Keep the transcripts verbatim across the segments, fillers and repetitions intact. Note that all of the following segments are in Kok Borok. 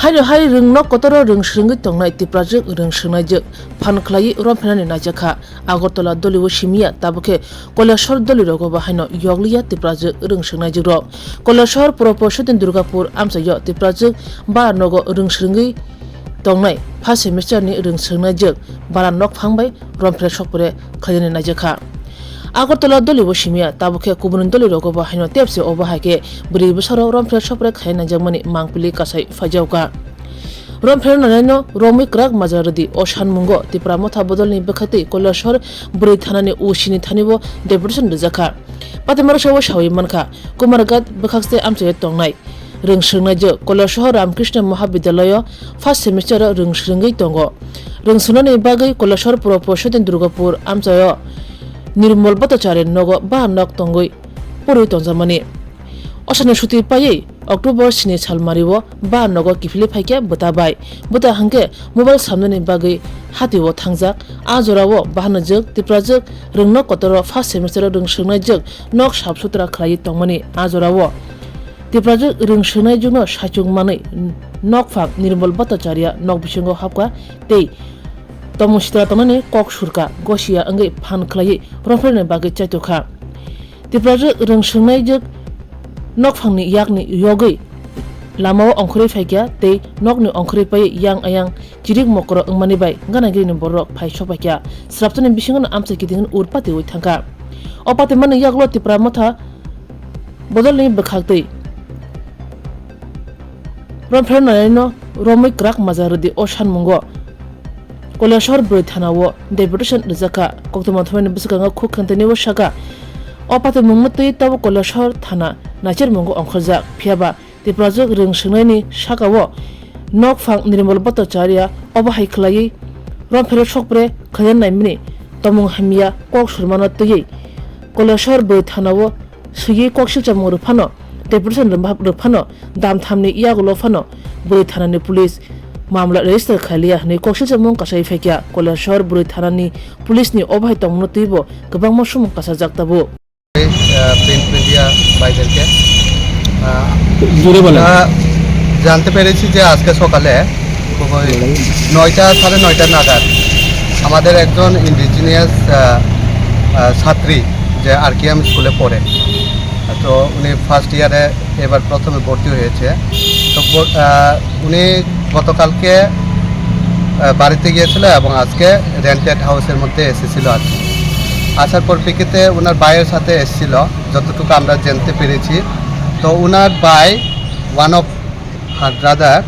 Haino hai rwng nok kotoro rwng swrwngwi tongnai Tiprajwk rwng swrwngnaijwk phan khlaiwi romphernani naijakha. Agartala dolibo simiya, tabukhe Koilashahar dolirogo bo haino yokliya Tiprajwk rwng swrwngnaijwkrok. Koilashahar Puro Porishod ni Durgapur amchaio Tiprajwk bara nogo rwng swrwngwi tongnai first semester ni rwng swrwngnaijwk bara nokphang bai rompher sokpore khlainani naijakha. Agartala dolibo simiya, tabukhe kubun dolirogo bo haino tepse obo hai khe bwrwi bwsarok rompher sokpore khlai naijakmani mangpili kasai phaijakha. Rompher nanaino romwi kwrak majra rwdi. O sanmungo Tipra Motha bodolni bwkhaktwi Koilashahar bwrwi thanani O C ni thani bo deputation rwjakha. Patimara sawi mankha, Kumarghat bwkhakste amchaio tongnai rwng swrwngnaijwk Koilashahar Ramakrishna Mahavidyalayo first semester o rwng swrwngwi tongo. Rwng swrwngnani bagwi Koilashahar Puro Porishod ni Durgapur amchaio Nirmal Bhattacharya nogo ba nok tongwi poriwi tongjakmani. Osano suti paiwi October sini salmario ba nogo kiphilwi phaikha bwta bai. Bwta hwnkhe mobile samnani bagwi hatio thangjak. A jorao bahanajwk Tiprajwk rwng nok kotoro first semester o rwng swrwngnaijwk nok sap sutra khlaiwi tongmani. A jorao Tiprajwk rwng swrwngnaijwkno saichung manwi nokphang Nirmal Bhattacharya nok bisingo hapkha tei tomung sitra tongnani kok surkha, gosiya wngwi phan khlaiwi rompherni bagwi chaitokha. Tiprajwk rwng swrwngnaijwk nokphangni yakni yogwi lamao ongkhorwi phaikha tei nokni ongkhorwi paiwi yang ayang chirik mokoro wngmani bai gana girini bororok phai sokphaikha. Sraptani bisingono amchai kiting ur patiwi thangkha. O patimani yagulo Tipra Motha bodolni bwkhaktwi rompher nanaino romwi kwrak majra rwdi. O sanmungo Koilashahar bwrwi thanao deputation rwjakha. Koktwma thumnaini bwskango khuk khantaini o saka, o patimungno twi tabuk Koilashahar thana naichermungo ongkhorjak. Phiyaba Tiprajwk rwng swrwngnaini sakao nokphang Nirmal Bhattacharya obo hai khlaiwi rompher sokpore khlaina naimani tomung hamya kok surmano twiwi Koilashahar bwrwi thanao swiwi koksilchamung rwphano, deputation rwma-, rwphano, damthamni yagulo phano bwrwi thanani police mamla register khailiya hwnwi koksilchamung kasai phaikha. Koilashahar bwrwi thanani police ni obo hai tongmungno twibo kwbangma sumung kasajak tabuk. Ah, print media ভাইদেরকে। আহ, জোরে বলেন। আমরা জানতে পেরেছি যে আজকে সকালে খুবই নয়টা, সাড়ে নয়টা নাগাদ আমাদের একজন ইন্ডিজিনিয়াস, আহ, আহ, ছাত্রী, যে আরকেএম স্কুলে পড়ে, তো উনি ফার্স্ট ইয়ারে এবার প্রথমে ভর্তি হয়েছে। তো ব-, আহ, উনি গতকালকে, আহ, বাড়িতে গিয়েছিল এবং আজকে রেন্টেড হাউসের মধ্যে এসেছিল আর কি। আসার পর প্রেক্ষিতে ওনার ভাইয়ের সাথে এসেছিল, যতটুকু আমরা জানতে পেরেছি। তো ওনার ভাই, ওয়ান অফ হার ব্রাদার,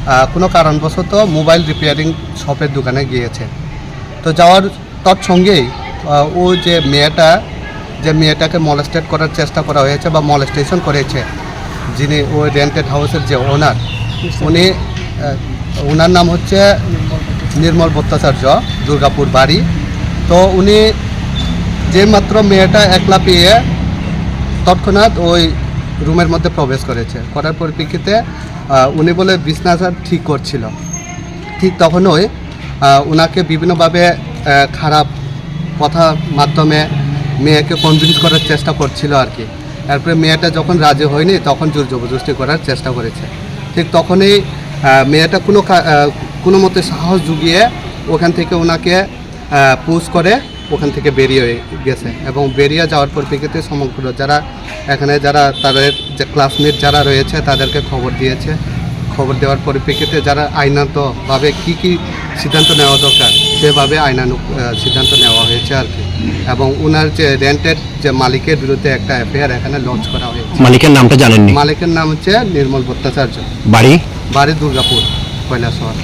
আহ, কোনো কারণবশত মোবাইল রিপেয়ারিং শপের দোকানে গিয়েছে। তো যাওয়ার তৎসঙ্গেই, আহ, ও যে মেয়েটা, যে মেয়েটাকে মলেস্টেড করার চেষ্টা করা হয়েছে বা মলেস্টেশন করেছে, যিনি ওই রেন্টেড হাউসের যে ওনার, উনি, আহ, ওনার নাম হচ্ছে নির্মল ভট্টাচার্য, দুর্গাপুর বাড়ি। তো উনি যে মাত্র মেয়েটা একলা পেয়ে তৎক্ষণাৎ ওই রুমের মধ্যে প্রবেশ করেছে, করার পরিপ্রেক্ষিতে, আহ, উনি বলে বিছনাটা ঠিক করছিল। ঠিক তখনই, আহ, ওনাকে বিভিন্নভাবে, আহ, খারাপ কথার মাধ্যমে মেয়েকে কনভিন্স করার চেষ্টা করছিল আর কি। এরপরে মেয়েটা যখন রাজি হয়নি, তখন জোর জবরদস্তি করার চেষ্টা করেছে। ঠিক তখনই, আহ, মেয়েটা কোনো কা-, আহ, কোনো মতে সাহস জুগিয়ে ওখান থেকে ওনাকে, আহ, পুশ করে ওখান থেকে বেরিয়ে গেছে এবং বেরিয়ে যাওয়ার পরিপ্রেক্ষিতে সমগ্র যারা এখানে যারা তাদের যে ক্লাসমেট যারা রয়েছে তাদেরকে খবর দিয়েছে। খবর দেওয়ার পরিপ্রেক্ষিতে যারা আইনানুগতভাবে কী কী সিদ্ধান্ত নেওয়া দরকার সেভাবে আইনানু-, আহ, সিদ্ধান্ত নেওয়া হয়েছে আর কি। এবং ওনার যে রেন্টেড যে মালিকের বিরুদ্ধে একটা এফআইআর এখানে লঞ্চ করা হয়েছে। মালিকের নামটা জানেননি? মালিকের নাম হচ্ছে নির্মল ভট্টাচার্য। বাড়ি? বাড়ি দুর্গাপুর, কৈলাসহর।